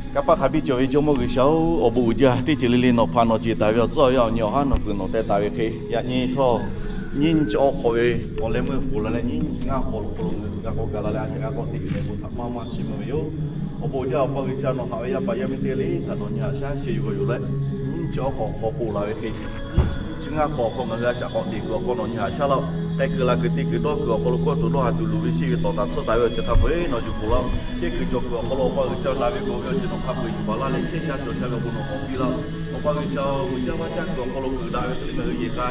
Kanˇ paˆ hk'a biˇ cawˬ ve Jawˇmawˇ G'uiˬsha-oˬ, awˬ bon uiˍ jaˇ. Teˇ ceuˬ le le nawˬ hpaꞈ nawˬ ceˬ taˍ ve awˬ tcuhˉ awˬ yanˇ awˬ nyi awˬ haˉ nawˬ kuiˬ nawˬ teh taˍ ve hk'e, yaꞈ nyi htawˇ nyiˇ nyi chi awˬ hk'awꞈ ve awˬ leh meuˇ k'oˍ la leh nyiˇ nyi chi ngaˇ hk'awꞈ lo hk'aw lo ngaˬ hui g'a k'awꞈ gaˬ la leh a shaꞈ g'a k'awꞈ teꞈ ve leh bon htaꞈ maˇ maˇ chiˇ mvuh ve yoˬ. Awˬ bon uiˍ jaˇ Awˬ pa G'uiˬsha, nawˬ haꞈ ve yaˇ paˍ yaˇ miˇ teˇ g'aˇ le htaꞈ nawˬ nyi haꞈ shaˉ sheh yuˬ g'a yoˬ leh, nyiˇ nyi chi awˬ hk'awꞈ hk'aw k'oˍ la ve hk'e, nyiˇ nyi chi ngaˇ hk'awꞈ awˬ hk'aw ngaˬ hui a shaꞈ k'awꞈ teꞈ kuiˬ awˬ hk'aw nawˬ nyi haꞈ shaˉ laˇ-oˆ. K'ai kuiˬ la kuiˬ te kuiˬ dawˇ kuiˬ awˬ hk'aw lo kawˇ tuˬ dawˇ ha tuˬ luˬ ve shiˍ ve tawˍ taˍ tsuhˇ taˍ ve awˬ ceuˬ hk'a peu-eˬ nawˬ yuˬ k'oˍ laˇ-oˆ. Chehˇ kuiˬ cawˬ kuiˬ awˬ hk'aw lo Awˬ pa G'uiˬsha na ve k'oˍ ve awˬ ceuˬ nawˬ hk'a peu-eˬ yuˬ baˬ laˇ leh chehˇ sha cawˬ sha ve awˬ bon nawˬ k'awꞈ piˇ laˇ-oˆ. Awˬ pa G'uiˬsha-oˬ, g'uiˬ jaˇ vaˇ jaˇ kuiˬ awˬ hk'aw lo kuiˬ daꞈ ve hk'e le ngaˬ hui yehˬ k'a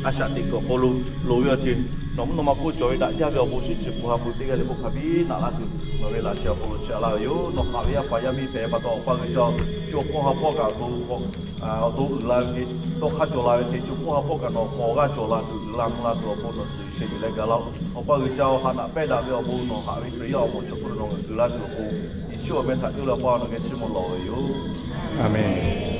a shaꞈ teꞈ kuiˬ awˬ hk'aw lo loˍ ve awˬ ceuˬ nawˬ mvuhˇ naw ma hk'oˆ cawˬ ve daꞈ jaˇ ve awˬ bon shiˍ chi peuˬ ha peuˬ teˇ g'aˇ le k'oˆ hk'a biˇ naꞈ laˇ tuˬ nawˬ ve laꞈ sheh awˬ hk'aw lo chiˇ aꞈ laˇ ve yoˬ. Nawˬ haꞈ ve yaˇ paˍ yaˇ miˇ hpehꞈ pa taw Awˬ pa G'uiˬsha, co hpawˇ ha hpawˇ kaꞈ awˬ to uiˍ la ve hk'e, tawˇ hk'aˇ cawˬ la ve hk'e, co hpawˇ ha hpawˇ kaꞈ nawˬ k'awꞈ g'aˇ cawˬ la tuˬ, uiˍ la mvuh la tuˬ awˬ pon nawˬ suhˍ sheh yuˬ leh gaˬ laˇ-oˆ. Awˬ pa G'uiˬsha-oˬ, ha naꞈ pehˇ daꞈ ve awˬ bon nawˬ haꞈ ve Hkriꞈ yaˇ awˬ moˍ chaw hk'oˆ lo nawˬ ngaˬ hui uiˍ la tuˬ awˬ pon, Yeˍsuˆ awˬ meh htaꞈ cuˇ leh Awˬ pa nawˬ geh chiˇ mvuh lawˬ ve yoˬ. Aˍmenˍ. Aˍmenˍ.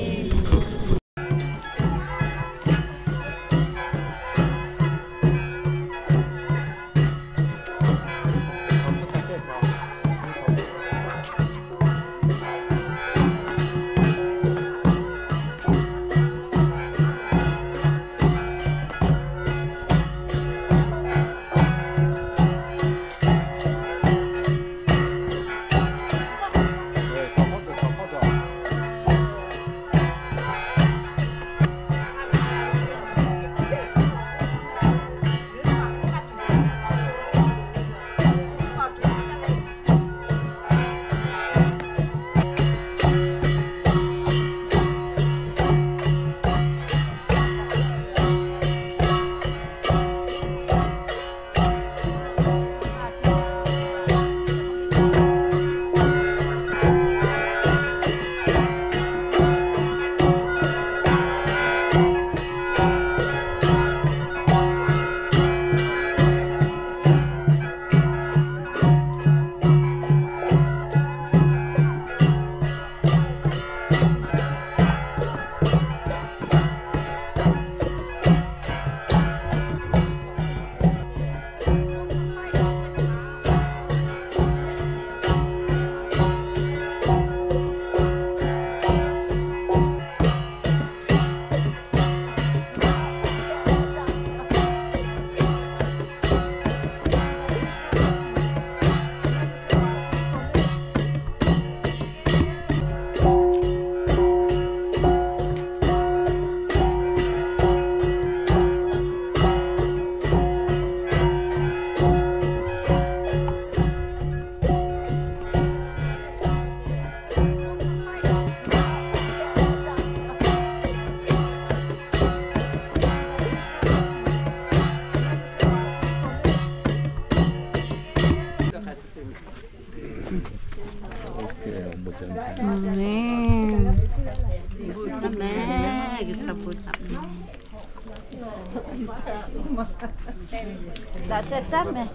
Laꞈ sheh caˉ mehˍ.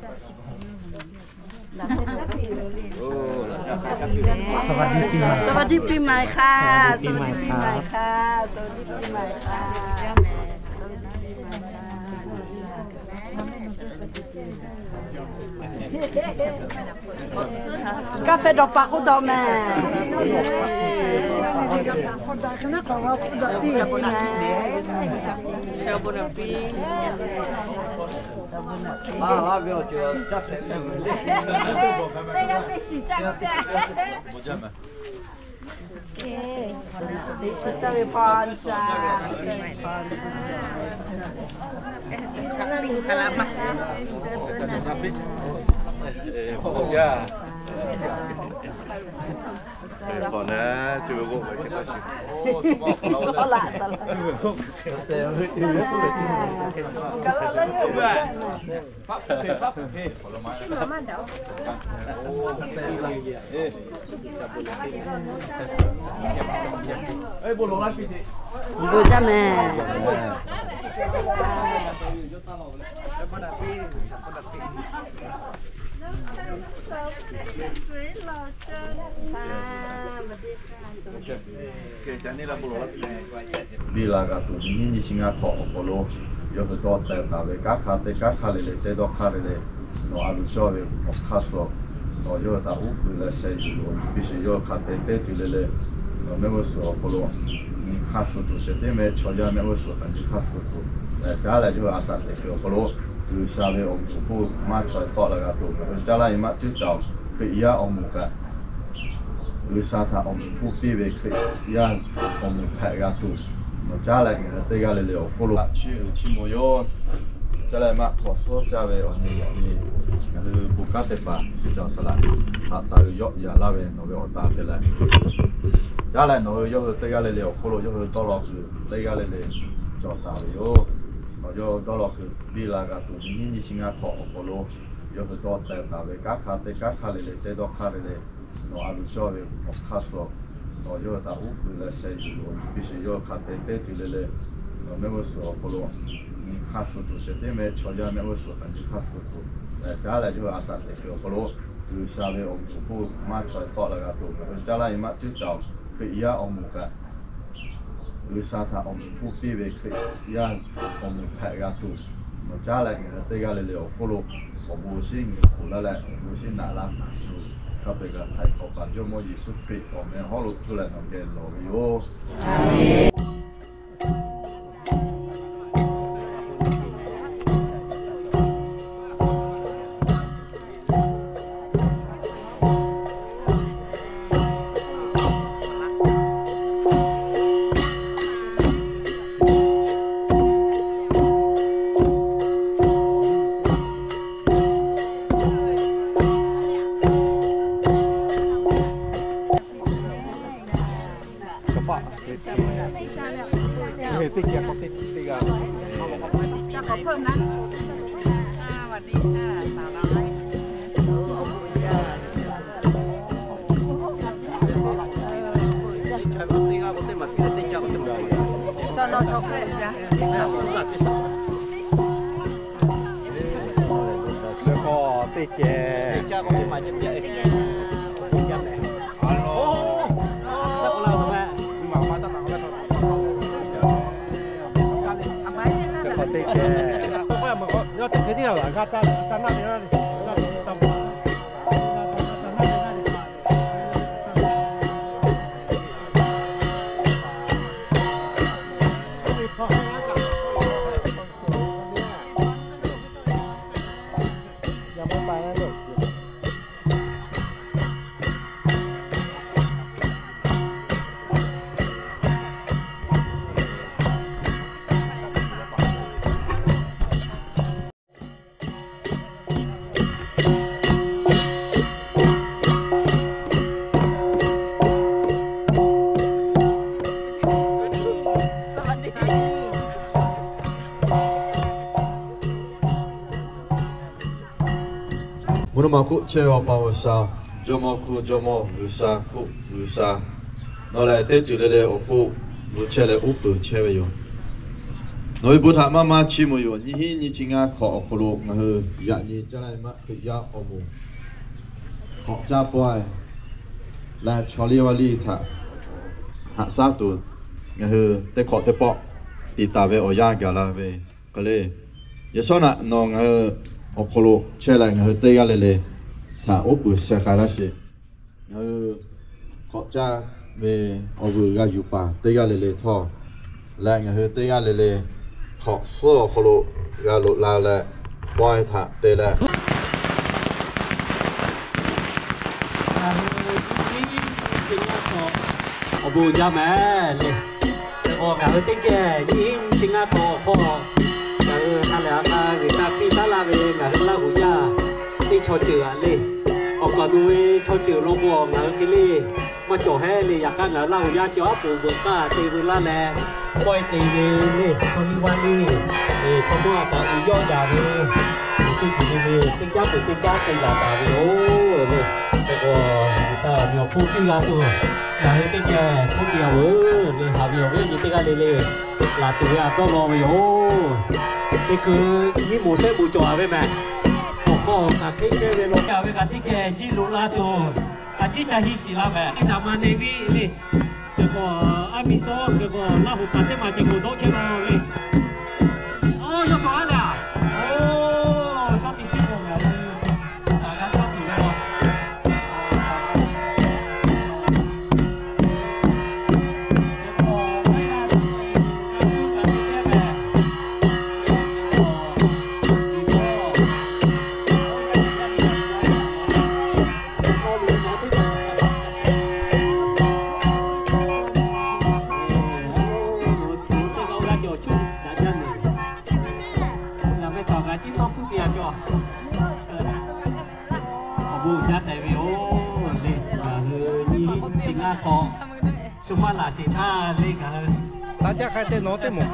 Laꞈ sheh caˉ mehˍ. สวัสดีปีใหม่ สวัสดีปีใหม่ค่ะ สวัสดีปีใหม่ค่ะ สวัสดีปีใหม่ค่ะ Kaˇ fehˇ dawˬ paˍ k'oˆ dawˬ mehˍ. Mvuh jaˇ mehˍ. Biˇ la g'a tuˬ, nyiˇ nyiˇ nyi chi ngaˇ hk'awꞈ awˬ hk'aw lo yawˇ hui dawˇ teh taˍ ve kanˉ hk'aˇ teˇ kanˉ hk'aˇ le le, teˇ dawˇ hk'aˇ le le, nawˬ a loˍ cawˇ ve awˬ hk'aˇ suh, nawˬ yawˇ hui htaꞈ uˉ peunˍ leh sheh yuˬ loˬ. Biˇ sheˍ yawˇ hui hk'a te teˇ ceuˬ le le, nawˬ mehˆ g'uˇ suhˍ awˬ hk'aw lo nyi hk'aˇ suh tuˬ ceh tiˉ mehˆ, chaw yaˇ mehˆ g'uˇ suhˍ htaꞈ nyi hk'aˇ suh tuˬ, caˉ leh yawˇ hui a shaꞈ teꞈ kuiˬ awˬ hk'aw lo G'uiˬsha ve awˬ moˍ hpawˇ maˇ chaweh tawˆ la g'a tuˬ, ngaˬ hui caˉ laˇ ve maˇ cuˉ caoˬ, Hkriꞈ yaˇ awˬ moˍ kaꞈ G'uiˬsha htaꞈ awˬ moˍ hpfuhˇ piˇ ve Hkriꞈ yaˇ awˬ moˍ hpehꞈ g'a tuˬ, nawˬ caˉ leh ngaˬ hui teˇ g'aˇ le le awˬ hk'oˆ lo a chiˇ uiˍ chiˇ mvuh yoˬ. Caˉ leh maˇ hk'awꞈ suhˉ caˇ ve awˬ nyi awˬ nyi, ngaˬ hui bon kanˉ teˇ hpaˍ chi caoˬ saˍ laꞈ htaꞈ taˍ uiˍ yawˆ yaˍ laˇ ve nawˬ ve awˬ ta te leh, caˉ leh nawˬ hui yawˇ hui teˇ g'aˇ le le awˬ hk'oˆ lo yawˇ hui dawˇ law kuiˬ teˇ g'aˇ le le cawˬ taˍ ve yoˬ. Nawˬ yawˇ hui dawˇ law kuiˬ biˇ la g'a tuˬ, nyiˇ nyiˇ nyi chi ngaˇ hk'awꞈ awˬ hk'aw lo yawˇ hui dawˇ teh taˍ ve kanˉ hk'aˇ teˇ kanˉ hk'aˇ le le, teˇ dawˇ hk'aˇ le le, nawˬ a loˍ cawˇ ve awˬ hk'aˇ suh, nawˬ yawˇ hui htaꞈ uˉ peunˍ leh sheh yuˬ loˬ. Biˇ sheˍ yawˇ hui hk'a te teˇ ceuˬ le le, nawˬ mehˆ g'uˇ suhˍ awˬ hk'aw lo nyi hk'aˇ suh tuˬ ceh tiˉ mehˆ, chaw yaˇ mehˆ g'uˇ suhˍ htaꞈ nyi hk'aˇ suh tuˬ, caˉ leh yawˇ hui a shaꞈ teꞈ kuiˬ awˬ hk'aw lo G'uiˬsha ve awˬ moˍ hpawˇ maˇ chaweh tawˆ la g'a tuˬ, ngaˬ hui caˉ laˇ ve maˇ cuˉ caoˬ, Hkriꞈ yaˇ awˬ moˍ kaꞈ G'uiˬsha htaꞈ awˬ moˍ hpfuhˇ piˇ ve Hkriꞈ yaˇ awˬ moˍ hpehꞈ g'a tuˬ, nawˬ caˉ leh ngaˬ hui teˇ g'aˇ le le awˬ hk'oˆ lo awˬ bon shinˉ nyi k'oˍ laˇ leh awˬ bon shinˉ naꞈ laˇ tuˬ, hk'a peu-eˬ g'a htaiˍ hk'awꞈ paˍ Jawˇmawˇ Yeˍsuˆ Hkriꞈ awˬ meh hawˉ lo cuˇ leh nawˬ geh lawˬ ve yoˬ. Mvuhˇ naw ma hk'oˆ chehˇ ve Awˬ pa G'uiˬsha, jawˇmawˇ hk'oˆ jawˇmawˇ, G'uiˬsha hk'oˆ G'uiˬsha, nawˬ lehˬ teˇ ceuˬ le le awˬ hk'oˆ lo chehˇ leh uˉ peunˍ chehˇ ve yoˬ. Nawˬ ve bon htaꞈ maˇ maˇ chiˇ mvuh yoˬ. Nyiˇ hinˉ nyiˇ chi ngaˇ hk'awꞈ awˬ hk'aw lo ngaˬ hui yaꞈ nyi caˉ laˇ ve maˇ Hkriꞈ yaˇ awˬ moˍ hk'awꞈ caˇ pawehˇ leh chaw liˇ vaˇ liˇ htaꞈ haꞈ shaˉ tuˬ, ngaˬ hui teˇ hk'awꞈ teˇ pawˆ tiꞈ taˍ ve awˬ yanˇ gaˬ la ve hk'e le. Yaꞈ shawˉ naꞈ nawˬ ngaˬ hui awˬ hk'aw lo chehˇ leh ngaˬ hui teˇ g'aˇ le le htaꞈ uˉ peunˍ sheh k'ai laˇ sheˍ. Ngaˬ hui hk'awꞈ caˇ ve awˬ vuiˬ g'a yuˬ paˍ teˇ g'aˇ le le htawˇ, leh ngaˬ hui teˇ g'aˇ le le hk'awꞈ suhˉ awˬ hk'aw lo g'a loꞈ la leh, pawehˇ htaꞈ te leh, awˬ bon jaˇ mehˍ le. Hk'e k'o ngaˬ hui teˇ geh nyiˇ hinˉ nyiˇ chi ngaˇ hk'awꞈ awˬ hk'aw, ngaˬ hui ha lehˬ ha k'a G'uiˬsha piˇ taˉ laˇ ve ngaˬ hui Laˇ huˍ yaˇ teˇ chaw ceuˬ aꞈ le. Awˬ kaˍ awˬ nu ve chaw ceuˬ lawn k'o, ngaˬ hui hk'e le maˇ cawˬ hehˉ le. Yaꞈ hk'aˇ ngaˬ hui Laˇ huˍ yaˇ chi aˉ poꞈ veuꞈ k'aˇ te veu laˇ leh, kawehˇ te ve le, chaw liˇ vaˇ liˇ, chaw mawˇ a taꞈ uiˍ yawˇ yaˍ ve, teˇ ceuˬ le le, teˇ caˉ peuˬ teˇ caˉ te gaˬ taˍ ve yoˬ le. Hk'e k'o, G'uiˬsha awˬ meꞈ awˬ hponˇ piˇ g'a tuˬ, ngaˬ hui teˇ geh hk'oˆ te a veuˬ le. Haꞈ ve awˬ viˉ awˬ nyi teˇ g'aˇ le le, laˬ tuˬ ve a dawˇ law ve yoˬ. Teˇ hkui nyiˇ moˍ shehˆ moˍ cawˬ a ve mehˬ. Awˬ hk'aw hk'aˬ hk'e chehˇ ve law, a ve kaꞈ teˇ geh jiˇ loꞈ la tuˬ, a ciˉ ca hiˇ shiˍ la mehˬ. Iˉ shaˍ ma ne viˉ le. Hk'e k'o, aˉ miˇ shawˉ hk'e k'o, Laˇ huˍ kaꞈ teˇ maˬ ceh k'o dawˇ chehˇ law ve. Oˇ, yawˇ cawˬ a le a. Oˇ, shawˉ tiꞈ shiˉ k'o ngaˬ hui shaˍ g'a taˇ tuˬ ve a. Awˬ bon uiˍ jaˇ tehꞈ ve yoˬ le. Ngaˬ hui nyiˇ chi ngaˇ hk'aw, shu maˇ laˬ sheˍ htaˇ le ngaˬ hui, taˇ jaˇ hk'a te nawˬ teˇ moˍ,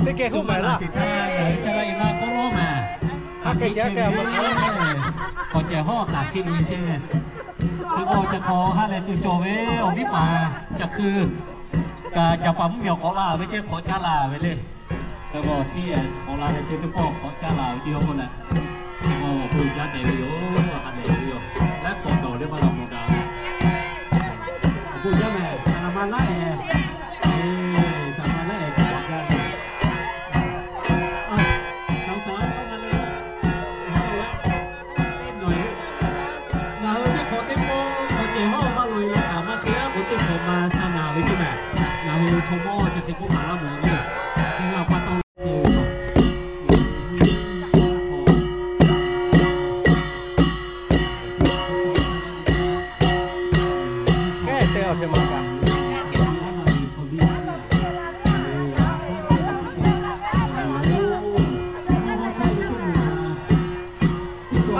teˇ geh shu maˇ laˬ sheˍ htaˇ ngaˬ hui ca la e la k'oˆ lawˉ mehˬ. Hk'aˬ hk'e ceh k'ai, k'awꞈ cehˬ hawˉ taˍ hk'e ve ceh. Hk'e k'o, chi hk'aw ha lehˬ tuˬ cawˬ ve awˬ viˉ paˍ Caˬ hkui kaꞈ, Caˬ paˍ mvuhˇ miˬ awˬ k'awꞈ la ve ceh hk'awꞈ caˇ la ve le. Hk'e k'o, tiˉ k'awꞈ la ve ceh teˇ pawˆ hk'awꞈ caˇ la ve teˇ yanˇ k'oˆ leh, hk'e k'o, awˬ bon uiˍ jaˇ tehꞈ ve yoˬ. Ha lehˬ ve yoˬ. Laiˉ hk'awꞈ dawˬ le maˇ la mawˬ daꞈ. Awˬ bon uiˍ jaˇ mehˬ, a la maˇ laˉ e. Eˬ, shaˍ ma laˉ e kaꞈ jaˇ ve. Ngaˬ hui teˇ hk'awꞈ teˇ pawˆ k'awꞈ cehˬ hawˉ maˇ loꞈ e leh kaꞈ maˇ te aˉ k'o teˇ hk'awꞈ ma sha naˬ ve teˇ mehˬ. Ngaˬ hui chaw mawˇ chi hk'e k'oˆ maˍ laˇ mawˬ ve, teˇ g'aˇ pa taw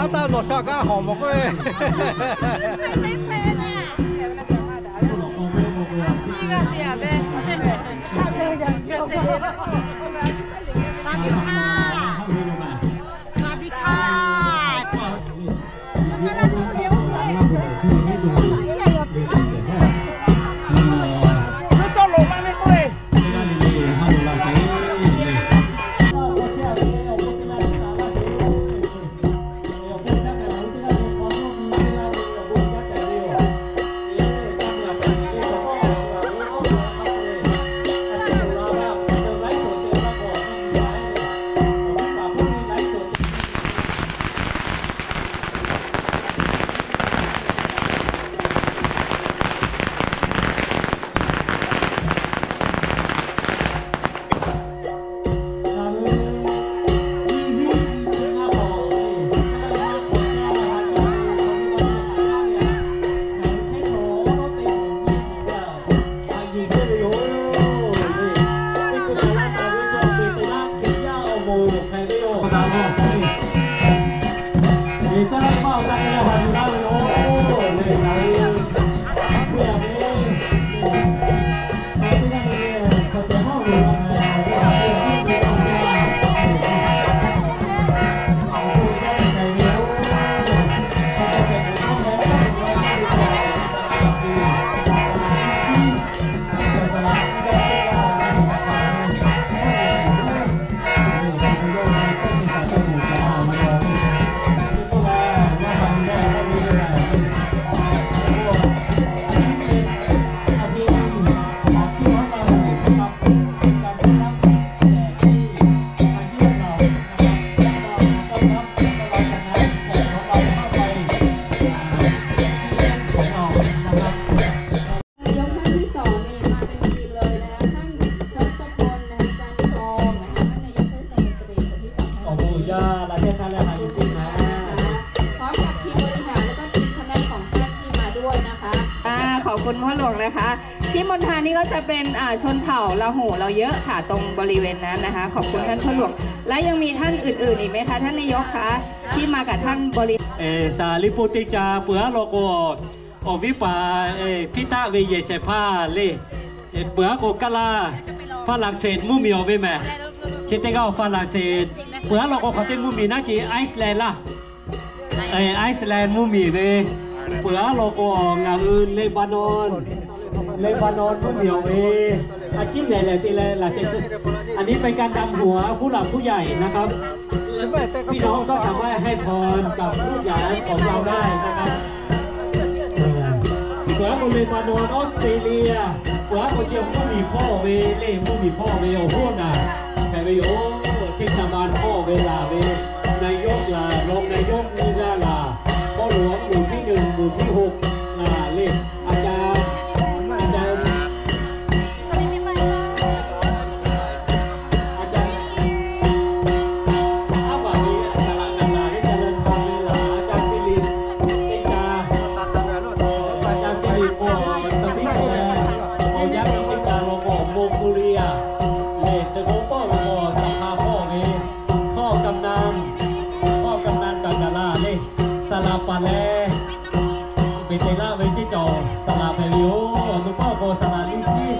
Aˉ taˇ nawˬ sha gaˇ hawˍ mawˬ k'oˆ ve. Awˬ bon uiˍ jaˇ, laꞈ shehˉ htaˇ leh haꞈ yuˬ piˇ na. พร้อมกับทีมบริหารแล้วก็ทีมคณะของท่านที่มาด้วยนะคะ อ่า ขอบคุณพ่อหลวงนะคะ ที่มณฑานี่ก็จะเป็นอ่าชนเผ่าลาหูเราเยอะค่ะตรงบริเวณนั้นนะคะขอบคุณท่านพ่อหลวงและยังมีท่านอื่นๆอีกไหมคะท่านนายกคะที่มากับท่านบริ Saˍ liˇ puˇ teˇ ca peuˬ aˉ law k'o, awˬ viˉ paˍ hpiˇ taˆ ve yehˬ shehˍ hpaˇ le. Peuˬ aˉ k'o Kaˇlaˇ, Faˍlaˍsaˍseˍ mvuhˇmiˬ awˬ ve mehˍ. Chi teˇ g'aˇ Faˍlaˍsaˍseˍ, peuˬ aˉ law k'o hk'aˬ teˇ mvuhˇmiˬ naˉ ce Iceland laˇ. Iceland mvuhˇmiˬ ve, peuˬ aˉ law k'o ngaˬ hui Lebanon, Lebanon mvuhˇmiˬ awˬ ve, a ciˉ nehˬ lehˬ te leh laꞈ sheh tcuh. อันนี้เป็นการนำหัวผู้หลักผู้ใหญ่นะครับ พี่น้องก็สามารถให้พรกับลูกหลานของเราได้นะครับ Peuˬ aˉ k'o Lebanon, Australia, peuˬ aˉ k'o chi mvuhˇmiˬ hpawˇ ve le, mvuhˇmiˬ hpawˇ ve awˬ hoˉ naˍ hpehꞈ ve yoˬ. Teˇ ca ma hpawˇ ve laˬ ve, นายก laˬ, รองนายก nyiˇ g'aˇ laˬ, พ่อหลวง หมู่ที่หนึ่ง หมู่ที่หก laˬ le. อาจารย์ อาจารย์ อาจารย์ aˉ vaˬ ve, aˬ kaˍ laꞈ kaˍ laˬ ve, เจริญธรรม ve laˬ, อาจารย์ Philip teˇ ca, aˬ, aˬ, aˬ, aˬ, aˬ, Philip k'o Switzerland, awˬ yaˇ miˇ teˇ ca law k'o Mongolia, lehˬ tcuh k'o fawˇ ve k'o สภา hpawˇ ve, hpawˇ กำนัน, hpawˇ กำนัน kaꞈ gaˬ la le, saˍ laꞈ paˍ leh, Peˍteˍlaˆ ve ceˇ cawˬ saˍ laꞈ hpehꞈ ve yoˬ. Awˬ nu pawˆ k'o saˍ laꞈ liˇ shiˉ,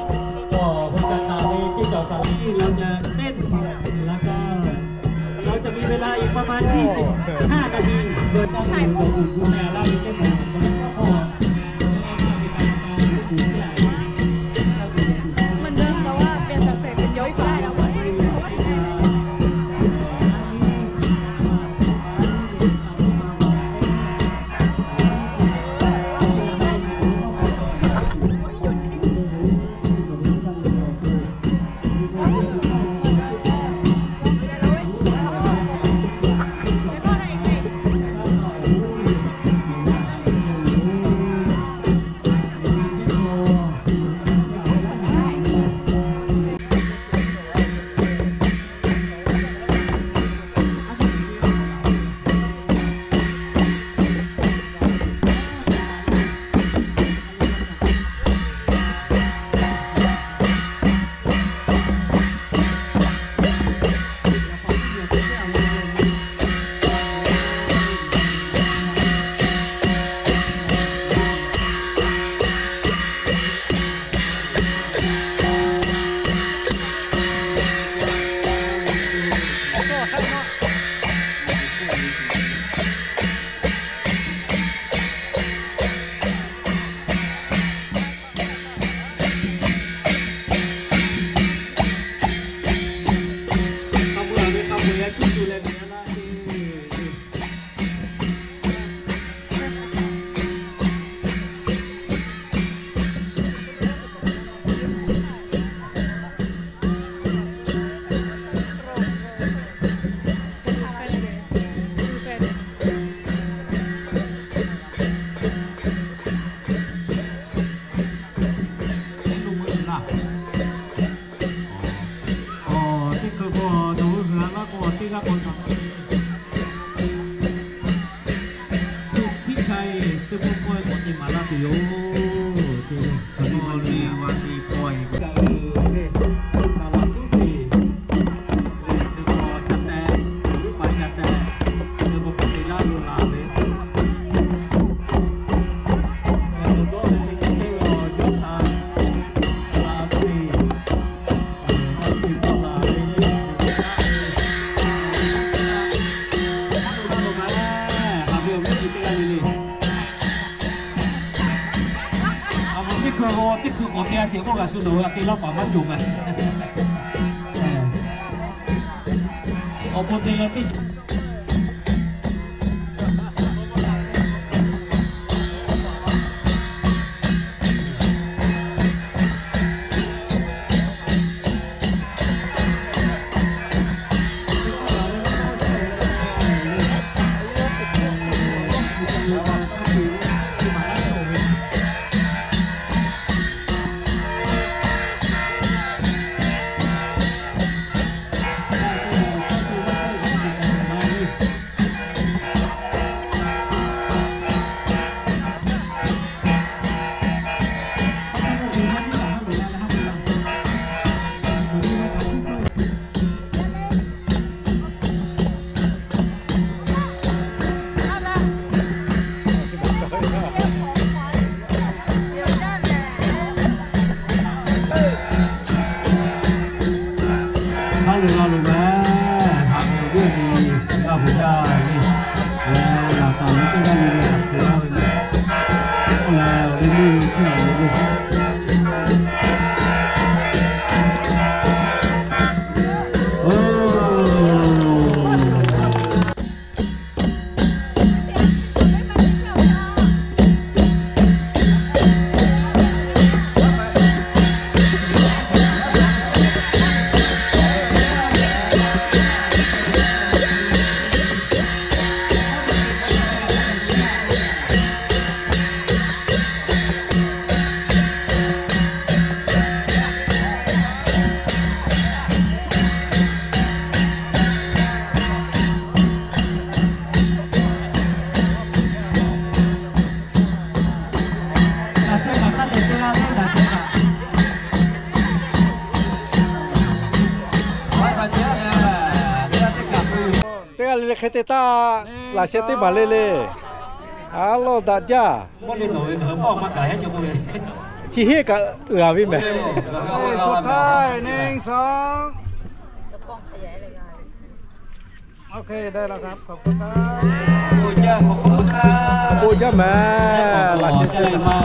awˬ, hui ca htaꞈ ve ceˇ cawˬ saˍ laꞈ. เราจะเต้น แล้วก็ เราจะมีเวลาอีกประมาณ ยี่สิบห้า นาที โดยการดูดดูดดูดแต่ละ เหมือนเดิมแต่ว่าเปลี่ยนจากเศษเป็นยก Teˇ hkui k'o, nawˬ hui hui a laˇ k'o, teˇ g'aˇ k'o, Suhˍ hpiˇ ca e, teˇ pawˆ pawehˇ k'awꞈ te maˍ laˇ tuˬ yoˬ. Te le, a le, a le, pawehˇ, a le, a le, cuˇ sheˍ, le, teˇ pawˆ ca tehꞈ, teˇ pawˆ ca tehꞈ, teˇ pawˆ k'awꞈ te laˇ yoˬ laˬ ve. Teˇ hkui k'o teˇ hkui k'awꞈ te a sheˍ k'oˆ kaꞈ shu nawˬ hui a te laˇ paˍ maˇ cawˬ mehˍ. Awˬ pon te leh teˇ Jaˇ le le hk'e te taˇ, laꞈ sheh teˇ maˬ le le. A lawˇ daꞈ jaˇ. Chi heˆ kaꞈ uiˍ a ve mehˍ. OK, ได้แล้วครับ ขอบคุณครับ Bon jaˇ mehˍ, laꞈ sheh teˇ maˬ.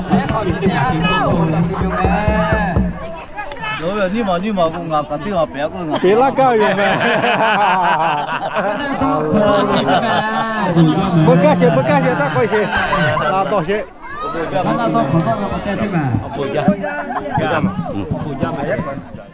Nyiˇ maˬ nyiˇ maˬ k'o ngaˬ kaꞈ teˇ g'aˇ pehˍ k'o, pehˍ laˇ gaˇ yoˬ mehˍ. Bon jaˇ sheˍ, bon jaˇ sheˍ, taˇ k'awꞈ sheˍ. Laꞈ tawˬ sheˍ. Bon jaˇ mehˍ.